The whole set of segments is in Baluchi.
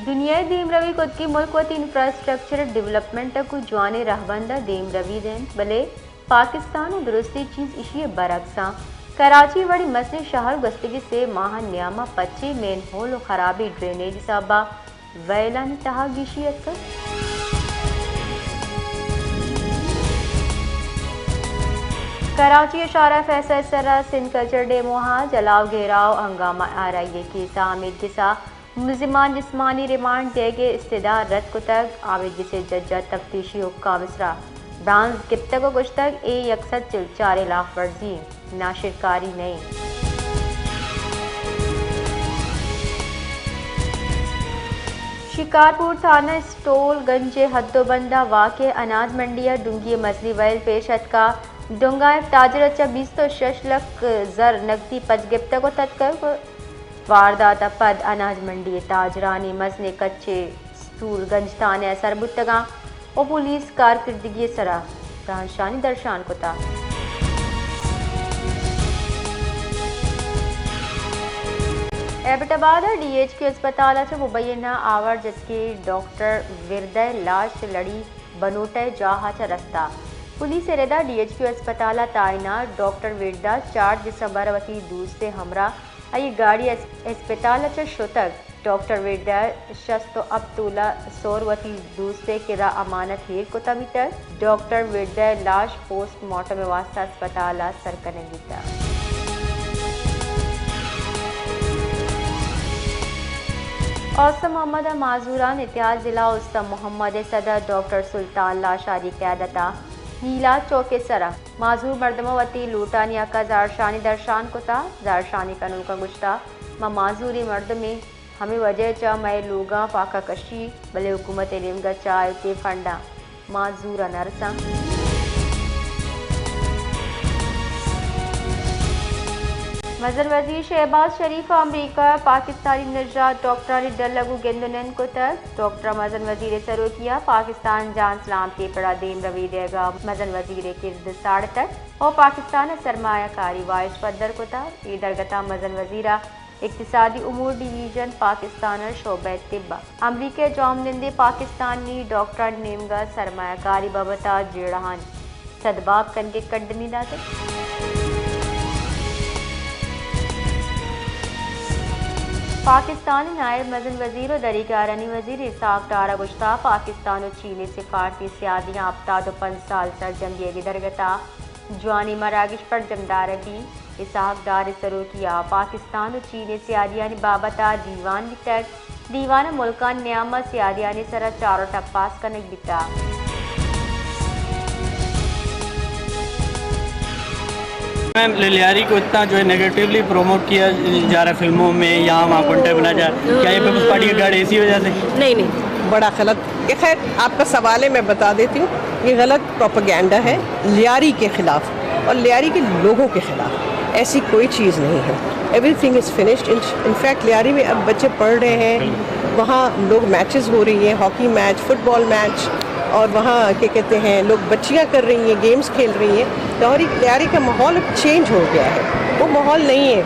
دنیا ء دیمروی کتگیں ملک وتی انفراسٹرکچر ڈیولپمنٹ ء گوں جوانیں رھبند ء دیمروی دینت، بلے پاکستان ء درستیں چیز ایشی ء برعکس آں۔ کراچی وڑیں مزنیں شھر گوستگیں سے ماہ ء نیام ء پچیں مین ہول ء خرابیں ڈرینیج ء سبب ء ویلانی تہا گیشی اتکگ۔ کراچی ء شاہراہ فیصل ء سرا سندھ کلچر ڈیم ء ہا جلاؤ گھیراؤ ہنگامہ آر آئی ء کیس ء آمید گس ء ملزمان جسمانی ریمانڈ دیگ ء استدعا رد کتگ۔ آمید گس ء جج ء تفتیشی حکام ء سرا برانز گپتگ ء گوشتگ اے یک سد چل چار ہلاف ورزی انت، ناشرکاری نہ انت۔ شکارپور تھانہ اسٹول گنج ء حد ء بند ء واقع اناج منڈی ء ڈونگی ء مزنیں ویل پیش اتکا۔ ڈونگا ء تاجر ء چہ بیست ء شش لکھ زر نقدی پچ گپتگ ء تتکگ۔ واردات ء پد اناج منڈی ء تاجرانی مزنیں کچے اسٹول گنج تھانہ ء سر بوتگاں۔ ء پولیس کارکردگی ء سرا برانشانی درشان کتا۔ ایبٹ آباد ء ڈی ایچ کیو اسپتال ء چہ مبینہ آوار جتکیں ڈاکٹر وردئے لاش لڑی بنوٹئے جاہ ء چہ رستا۔ پولیس ء ردا ڈی ایچ کیو اسپتال ء تعینات ڈاکٹر وردا چار دسمبر ء وتی دوستئے ہمراہ آئی گاڑی ء اس-، اسپتال ء چہ شتگ۔ ڈاکٹر وردہ شست و ہپت تولہ سور وتی دوست ء کرا امانت ایر کتہ بیتگ۔ ڈاکٹر وردہ لاش پوسٹ مارٹم ء واستہ اسپتال ء سر کنگ بیتگ۔ اوستہ محمد ء معذوران اتحاد ضلع اوستہ محمد ء صدر ڈاکٹر سلطان لاشاری قیادت ء میلاد چوک ء سرا معذور مردماں وتی لوٹانی حق ء زہرشانی درشان کتہ۔ زہرشانی کنوکاں گوشتہ، ما معذوریں مردمیں، ہمے وجہ ء چہ مئے لوگاں فاقہ کشی، بلے حکومت ء نیمگ ء چہ آیوکیں فنڈاں ما زور ء نہ رساں۔ مزن وزیر شہباز شریف ء امریکہ ء پاکستانی نژاد ڈاکٹرانی ڈل ء گوں گند ء نند کتگ۔ ڈاکٹر ء مزن وزیر ء سروکی ء پاکستان جان سلامتی ء پڑ ء دیمروی دیگ ء مزن وزیر ء کرد ساڑتگ ء پاکستان ء سرمایہ کاری واہش پدر کتگ۔ اے درگت ء مزن وزیر ء اقتصادی امور ڈویژن پاکستان ء شعبہ طب ء امریکہ ء جوان نندیں پاکستانی ڈاکٹرانی نیمگ ء سرمایہ کاری بابت ء جیڑہانی سدباگ کنگ ء کڈنی داتگ۔ پاکستان ء نائب مزن وزیر ء دریگارانی وزیر اسحاق ڈار ء گوشتہ، پاکستان ء چین ء سفارتی سیادیاں ہپتاد ء پنچ سال سرجم دیگ ء درگت ء جوانیں مراگش پرجم دارگ بیت۔ اسحاق ڈار ء سروکی ء پاکستان ء چین ء سیادیانی بابت ء دیوان بیتگ۔ دیوان ء ملکانی نیام ء سیادیانی سر ء چارٹ ء پاس کنگ بیتگ۔ میں لیاری کو اتنا جو ہے نیگیٹولی پروموٹ کیا جا رہا ہے فلموں میں، یہاں وہاں کنٹے بنا جا، کیا یہ پیپلز پارٹی کا گارڈ ہے اسی وجہ سے؟ نہیں، نہیں۔ بڑا غلط، یہ خیر آپ کا سوال ہے، میں بتا دیتی ہوں، یہ غلط پروپیگنڈا ہے لیاری کے خلاف اور لیاری کے لوگوں کے خلاف۔ ایسی کوئی چیز نہیں ہے۔ Everything is finished. In fact, Lyari میں اب بچے پڑھ رہے ہیں، وہاں لوگ میچز ہو رہی ہیں، ہاکی میچ، فٹ بال میچ، اور وہاں کیا کہتے ہیں، لوگ بچیاں کر رہی ہیں، گیمز کھیل رہی ہیں۔ لیاری، لیاری کا ماحول اب چینج ہو گیا ہے، وہ ماحول نہیں ہے۔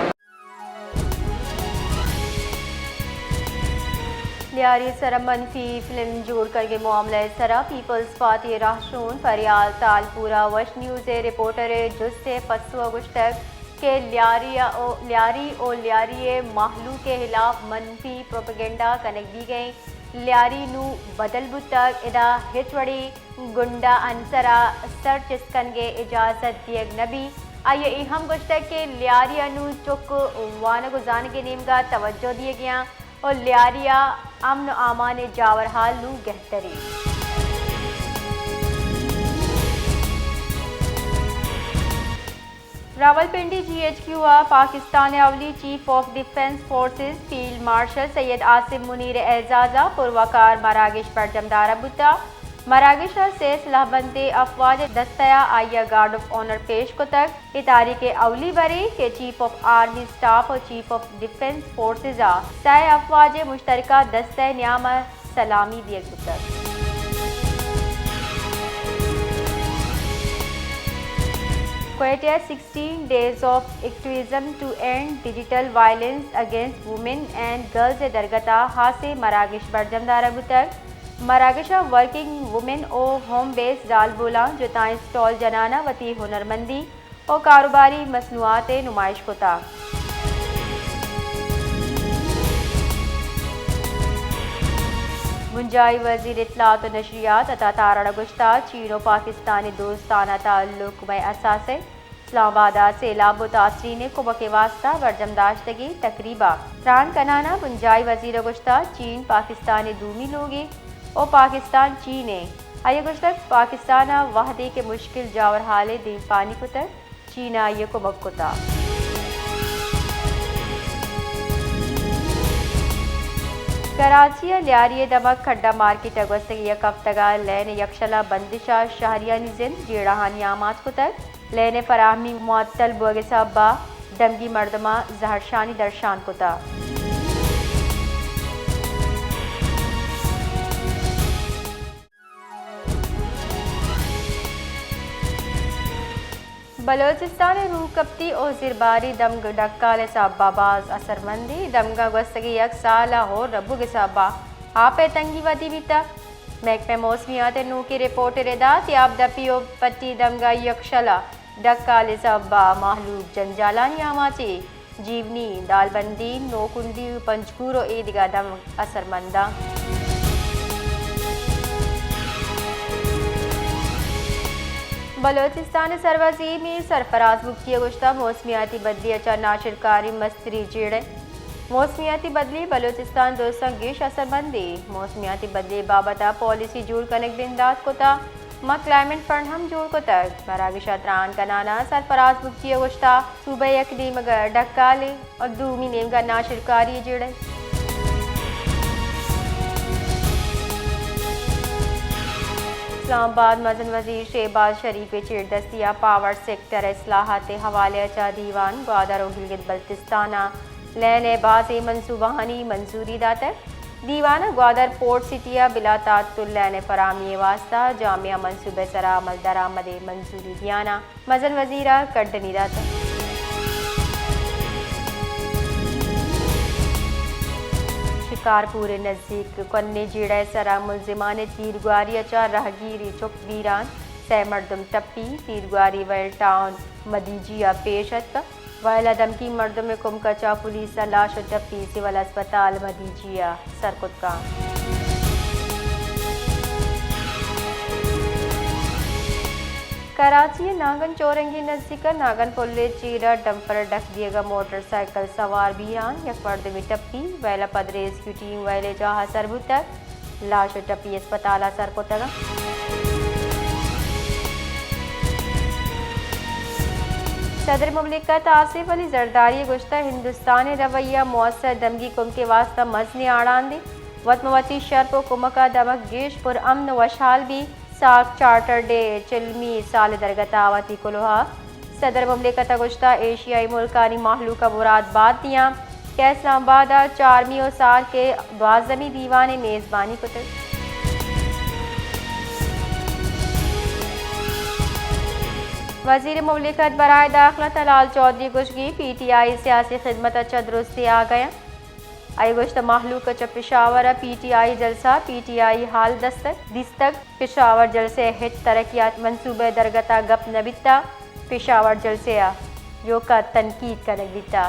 لیاری سرا منفی فلم جوڑ کنگے معاملہ سرا پیپلز پارٹی راہشون فریال تالپورا وش نیوز ء رپورٹر ء جست ء پسو ء گوشتگ کہ لیاری ء، لیاری او لیاری ء مہلوک ء ہلاف منفی پروپیگنڈا کنگ بیگ ء انت۔ لیاری نوں بدل بوتگ، ادا ہچ وڑیں گنڈا عنصر ء سر چست کنگ ء اجازت دیگ نہ بیت۔ آئی ء اے ہم گوشتگ کہ لیاری ء نوں چک وانگ ء زانگ ء نیمگ ء توجہ دیگ ء انت ء لیاری ء امن ء امان ء جاورحال نوں گہتر انت۔ راولپنڈی جی ایچ کیو ء پاکستان ء اولی chief of defence forces field marshal Syed Asim Munir ء اعزاز ء پروقار مراگش برجم دارگ بوتگ۔ مراگش ء سئے سلاہ بندیں افواج ء دستہ ء آئی ء گارڈ آف آنر پیش کتگ۔ اے تاریخ ء اولی برے کہ چیف آف آرمی اسٹاف ء چیف آف ڈیفنس فورسز ء سئے افواج ء مشترکہ دستہ ء نیام ء سلامی دیگ بوتگ۔ کوئٹہ ءَ sixteen days of activism to and digital violence against women and girls ءِ درگت ءَ ہاسیں مراگش برجم دارگ بوتگ۔ مراگش ءَ ورکنگ وومن ءُ ہوم بیسڈ زالبولاں جتائیں اسٹال جنان ءَ وتی ہنرمندی ءُ کاروباری مصنوعات ءِ نمائش کتگ۔ بنجاہی وزیر اطلاعات ءُ نشریات عطا تارڑ ءَ گوشتگ، چین ءُ پاکستان ءِ دوستانہ تعلق مئے اساس اِنت۔ اسلام آباد ءَ سیلاب متاثرین ءِ کمک ءِ واستہ برجم داشتگیں تقریب ءَ تران کنان ءَ بنجاہی وزیر ءَ گوشتگ، چین پاکستان ءِ دومی لوگے ءُ پاکستان چین ءِ۔ آئی ءَ گوشتگ، پاکستان ءَ وہدے کہ مشکل جاورحال ءِ دیمپانی کتگ، چین ءَ آئی ءِ کمک کتگ۔ کراچی ءِ لیاری ءِ دمگ کھڈا مارکیٹ ءَ گوستگیں یک ہفتگ ءَ لین ءِ یکشل ءَ بندش ءَ شہریانی زند جیڑہانی آماچ کتگ۔ لین ءِ فراہمی معطل بوگ ءِ سبب ءَ دمگی مردماں زہرشانی درشان کتگ۔ بلوچستان ءِ روکپتی ءُ زرباری دمگ ڈکال ءِ سبب ءَ باز اثرمندی۔ دمگ ءَ گوستگیں یک سال ءَ ہور نہ بوگ ءِ سبب ءَ آپ ءِ تنگی ودی بیتگ۔ محکمہ موسمیات ءِ نوکیں رپورٹ ءَ ردا تیاب دپی ءُ پٹی دمگ ءِ یکشل ءَ ڈکال ءِ سبب ءَ مہلوک جنجالانی آماچ اِنت۔ جیونی، دالبندین، نوکنڈی، پنجگور ءُ اے دگہ دمگ اثرمند اَنت۔ بلوچستان ءِ سروزیر میر سرفراز بگٹی ءَ گوشتگ، موسمیاتی بدلی ءَ چہ ناشرکاری مستریں جیڑہ۔ موسمیاتی بدلی بلوچستان ءِ دوستاں گیش اثرمند اِنت۔ موسمیاتی بدلی ءِ بابت ءَ پالیسی جوڑ کنگ بندات کتگ۔ ما کلائمیٹ فنڈ ہم جوڑ کتگ۔ مراگش ءَ تران کنان ءَ سرفراز بگٹی ءَ گوشتگ، صوبہ ءِ یک نیمگ ءَ ڈکالے ءُ دومی نیمگ ءَ ناشرکاری ءِ جیڑہ۔ اسلام آباد، مزن وزیر شہباز شریف ءِ چیردستی ءَ پاور سیکٹر ءِ اصلاحات ءِ حوالہ ءَ چہ دیوان۔ گوادر ءُ گلگت بلتستان ءَ لین ءِ بازیں منصوبہانی منظوری داتگ۔ دیوان ءَ گوادر پورٹ سٹی ءَ بلا تعطل لین ءِ فراہمی ءِ واستہ جامع منصوبہ ءِ سرا عمل درآمد ءِ منظوری دیان ءَ مزن وزیر ءَ کڈنی داتگ۔ شکارپور ءِ نزیک کنیں جیڑہ ءِ سرا ملزمان ءِ تیرگواری ءَ چہ راہگیرے چک بیران، سئے مردم ٹپی۔ تیرگواری ویل ٹاؤن مدیجی ءَ پیش اتک۔ ویل ءَ دمگی مردم ءِ کمک ءَ چہ پولیس ءَ لاش ءُ ٹپی سول ہسپتال مدیجی ءَ سر کت کنت۔ کراچی ءِ نانگن چورنگی نزیک ءَ نانگن پل ءِ چیر ءَ ڈمپر ءِ ڈک دیگ ءَ موٹر سائیکل سوار بیران، یک مردمے ٹپی۔ ویل ءَ پد ریسکیو ٹیم ویل ءِ جاہ ءَ سر بوتگ۔ لاش ءُ ٹپی ہسپتال ءَ سر کتگ اَنت۔ صدر مملکت آصف علی زرداری ءَ گوشتگ، ہندوستان ءِ رویہ مؤثر دمگی کمک ءِ واستہ مزنیں اڑاندے۔ وت ماں وتی شرپ ءُ کمک ءَ دمگ گیش پرامن ءُ وشحال بیت۔ ساک چارٹر ڈے ءِ چلمی سال ءِ درگت ءَ وتی کلوہ ءَ صدر مملکت ءَ گوشتگ، ایشیائی ملکانی مہلوک ءَ مراد بات دیاں کہ اسلام آباد ءَ چارمی ءُ سارک ءِ دوازدہمی دیوان ءِ میزبانی کتگ۔ وزیر مملکت برائے داخلہ طلال چوہدری ءَ گوشگ، پی ٹی آئی سیاسی خدمت ءَ چہ درستیں آگاہ اِنت۔ آئی ءَ گوشت، مہلوک ءَ چہ پشاور ءَ پی ٹی آئی جلسہ، پی ٹی آئی ہال دستگ، دیستگ۔ پشاور جلسہ ءَ ہچ ترقیاتی منصوبہ ءِ درگت ءَ گپ نہ بیتگ۔ پشاور جلسہ ءَ ایوک ءَ تنقید کنگ بیتگ۔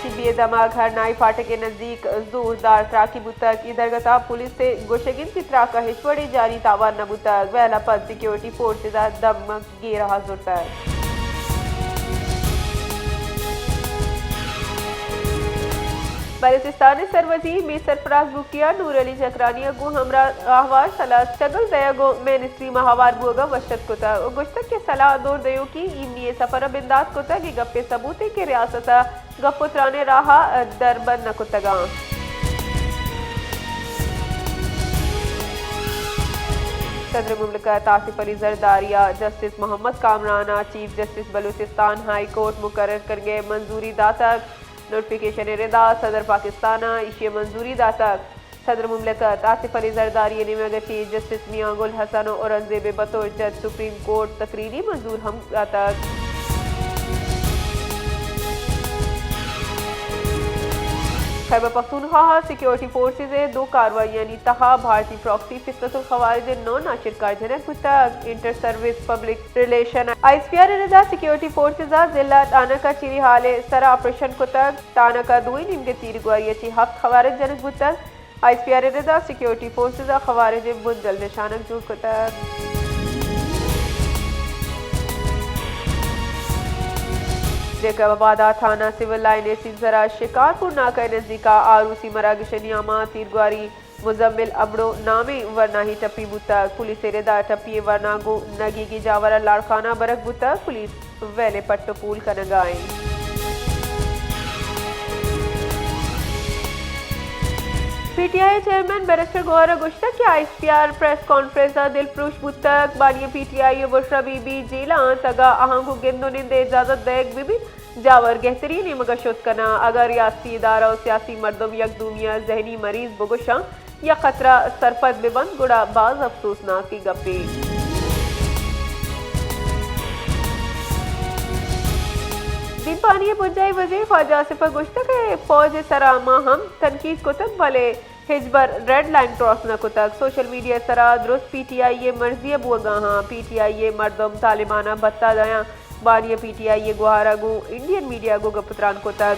سی بی ءِ دمگ ہرنائی فاٹک ءِ نزیک زوردار تراکے بوتگ۔ اے درگت ءَ پولیس ءِ گوشگ اِنت کہ تراک ءَ ہچ وڑیں جانی تاوان نہ بوتگ۔ ویل ءَ پد سیکورٹی فورسز ءَ دمگ گیرہ ءَ زرتگ۔ بلوچستان ءِ سروزیر میر سرفراز بگٹی ءَ نور علی چکرانی ءَ گوں ہمراہ راہوار سلاہ چگل دئیگ ءُ مین اسٹریم ءَ ہوار بوگ ءَ وش اتک کتگ ءُ گوشتگ کہ سلاہ ءَ دور دیوکی ایمنی ءِ سفر ءَ بندات کتگ، اے گپ ءِ ثبوت اِنت کہ ریاست ءَ گپ ءُ تران ءِ راہ ءَ دربند نہ کتگ اَنت۔ صدر مملکت آصف علی زرداری ءَ جسٹس محمد کامران ءَ chief justice Balochistan high court مقرر کنگ ءِ منظوری داتگ۔ نوٹیفکیشن ءِ ردا صدر پاکستان ءَ ایشی ءِ منظوری داتگ۔ صدر مملکت آصف علی زرداری ء نیمگ ء چیف جسٹس میاں گل حسن و اورنگزیب ء بطور جج سپریم کورٹ تقرری منظور ہم داتگ۔ خیبر پختونخوا ء سیکیورٹی فورسز ء دو کارروائیانی تہا بھارتی پراکسی فتنۃ الخوارج ء نو ناشرکار جنگ بوتگ۔ Inter service public relation, I S P R ء ردا سیکیورٹی فورسز ء ضلع ٹانک ء چیری ہال ء سرا آپریشن کتگ۔ ٹانک ء دوئیں نیمگ ء تیرگواری ء چہ ہفت خوارج جنگ بوتگ۔ آئی ایس پی آر ء ردا سیکیورٹی فورسز ء خوارج ء بنجل نشانگ جوڑ کتگ۔ جیکب آباد ء تھانہ سول لائن ء سیمسر ء شکارپور ناکہ ء نزیک ء آروسی مراگش ء نیام ء تیرگواری مزمل ابڑو نامیں ورناہی ٹپی بوتگ۔ پولیس ء ردا ٹپی ء ورنا گوں نگیگی جاور ء لاڑکانہ برگ بوتگ۔ پولیس ویل ء پٹ ء پول کنگ ء انت۔ پی ٹی آئی ء چیئرمین بیرسٹر گوہر ء گوشتگ کہ آئی S P are press conference ء دلپروش بوتگ۔ بانی پی ٹی آئی ء بشرا بی بی جیل ء انت، اگاں آہاں گوں گند و نند ء اجازت دئیگ بہ بیت، جاور گہتری نیمگ ء شت کناں۔ اگاں ریاستی ادارہ و سیاسی مردم یک دومی ء ذہنی مریض بگوشاں یا خطرہ سرپد بہ بنت، گڑا باز افسوسناکیں گپے۔ دیمپانی ء بنجاہی وزیر خواجہ آصف ء گوشتگ کہ فوج ء سرا ما ہم تنقید کتگ، بلے ہچبر ریڈ لائن کراس نہ کتگ۔ سوشل میڈیا ء سرا درست پی ٹی آئی ء مرضی ء بوگا ہاں۔ پی ٹی آئی ء مردم طالبان ء بھتہ دیاں۔ بانی ء پی ٹی آئی ء گوہار ء گوں انڈین میڈیا ء گوں گپ ء تران کتگ۔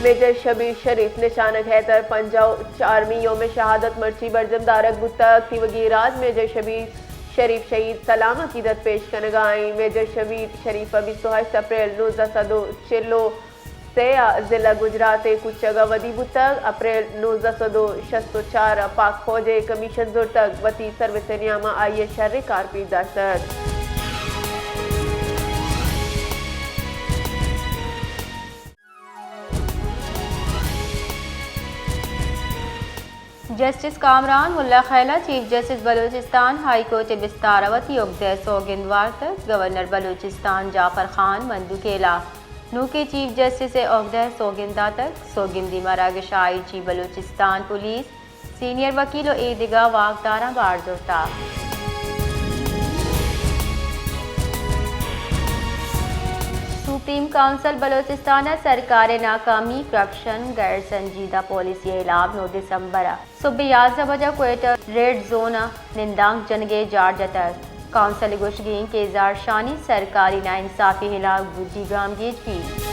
میجر شبیر شریف نشانگ حیدر پنجاہ و چارمی یوم شہادت مرچی برجم دارگ بوتگ۔ تیوگی راج میجر شبیر شریف شہید سلام عقیدت پیش کنگا ایں۔ میجر شبیر شریف ء بیست و ہشت اپریل نوزدہ سد و چل و سے ء ضلع گجرات ء کچگ ء ودی بوتگ۔ اپریل نوزدہ سد و شست و چار ء پاک فوج ء کمیشن زرتگ، وتی سروس ء نیام ء آئی ء شریں کار پیش داشتگ۔ جسٹس کامران ملا خیل ء chief justice Balochistan high court ء بستار ء وتی اگدہ ء سوگند وارتگ۔ گورنر بلوچستان جعفر خان مندوکیل ء نوکیں چیف جسٹس ء اگدہ ء سوگند داتگ۔ سوگندی مراگش ء آئی جی بلوچستان پولیس، سینئر وکیل و اے دگہ واکداراں بار زرتگ۔ سپریم کونسل بلوچستان ء سرکار ء ناکامی، کرپشن، غیر سنجیدہ پالیسی ء ہلاپ، نو دسمبر ء سہب ء یازدہ بجہ کوئٹہ ریڈ زون ء نندانک جنگ ء جار جتگ۔ کونسل ء گوشگ انت کہ اظہار شانی سرکاری ناانصافی ہلاپ گڈی گامگیج بیت۔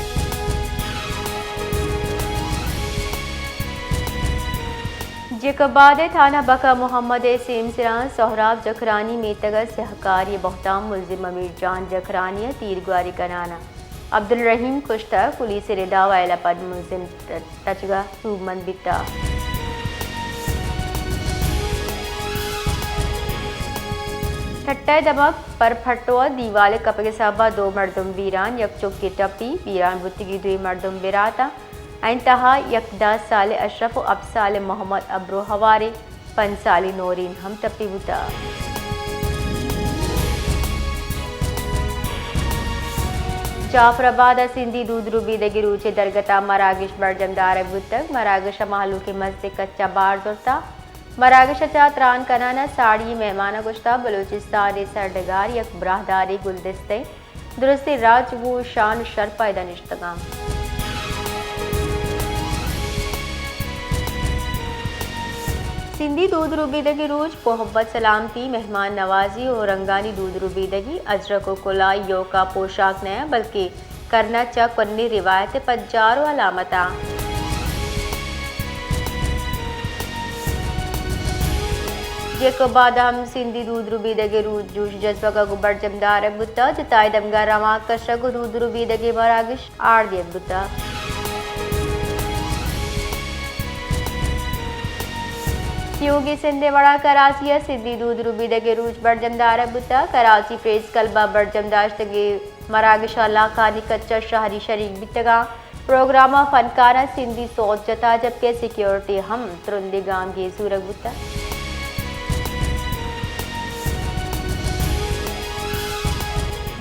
جیکب آباد ء تھانہ بکا محمد ء سیمسراں سہراب جکھرانی میتگ ء سیاہکاری ء بہتام ملزم امیر جان جکھرانی ء تیرگواری کنان ء عبدالرحیم کشتگ۔ پولیس ء ردا ویل ء پد ملزم تچگ ء سوبمند بیتگ۔ ٹھٹہ ء دمگ پر پھٹو ء دیوال ء کپگ ء سبب ء دو مردم بیران، یک چکے ٹپی، بیران بوتگی دوئیں مردم برات ء انتہا یک دہ سال ء اشرف و ہپت سال ء محمد ابرو ہوارے پنچ سالی نورین ہم ٹپی بوتگ۔ جعفر آباد ء سندھی دود ربیدگی روچ ء درگت ء مراگش برجم دارگ بوتگ۔ مراگش ء مہلوک ء مزن کچ ء بار زرتگ۔ مراگش ء چہ تران کنان ء ساڑی مہمان ء گوشتگ، بلوچستان ء سرڈگار یک براہداریں گلدستہ انت۔ درستیں راج گوں شان و شرپ ء ادا نشتگاں۔ سندھی دود ربیدگی روچ، محبت، سلامتی، مہمان نوازی و رنگانی دود ربیدگی، اجرک و کلاہ ایوکا پوشاک نہ بلکہ کرنا چہ کنیں روایت ء پجار و علامت آں۔ جیکب آباد ء ہم سندھی دود ربیدگ ء روچ جوش جذبگ ء گوں برجم دارگ بوتگ۔ جتائیں دمگاں روانک کشگ ء دود ربیدگ ء مراگش آڑ دیگ بوتگ۔ تیوگیں سندھ ء وڑا کراچی ء سندھی دود ربیدگ ء روچ برجم دارگ بوتگ۔ کراچی پریس کلب ء برجم داشتگیں مراگش ء لاکانی کچ ء شہری شریک بیتگاں۔ پروگرام ء فنکاراں سندھی سوت جتا، جبکہ سیکیورٹی ہم ترندیں گامگیج زورگ بوتگ۔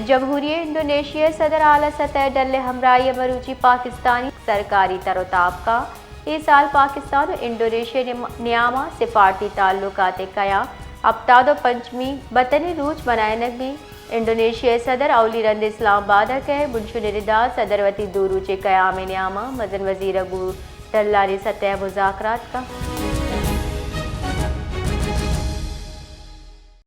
جمہوریہ انڈونیشیا ءِ صدر اعلی سطح ءِ ڈل ءِ ہمراہی ءَ مروچی پاکستانی سرکاری تر ءُ تاب کاں۔ اے سال پاکستان ءُ انڈونیشیا ءِ نیام ءَ سفارتی تعلقات ءِ قیام ہپتاد ءُ پنچمی بتنی روچ منائینگ بیت۔ انڈونیشیا ءِ صدر اولی رند اسلام آباد ءَ کئیت۔ بنشون ءِ ردا صدر وتی دو روچیں قیام ءِ نیام ءَ مزن وزیر ءَ گوں ڈلانی سطح ءَ مذاکرات کنت۔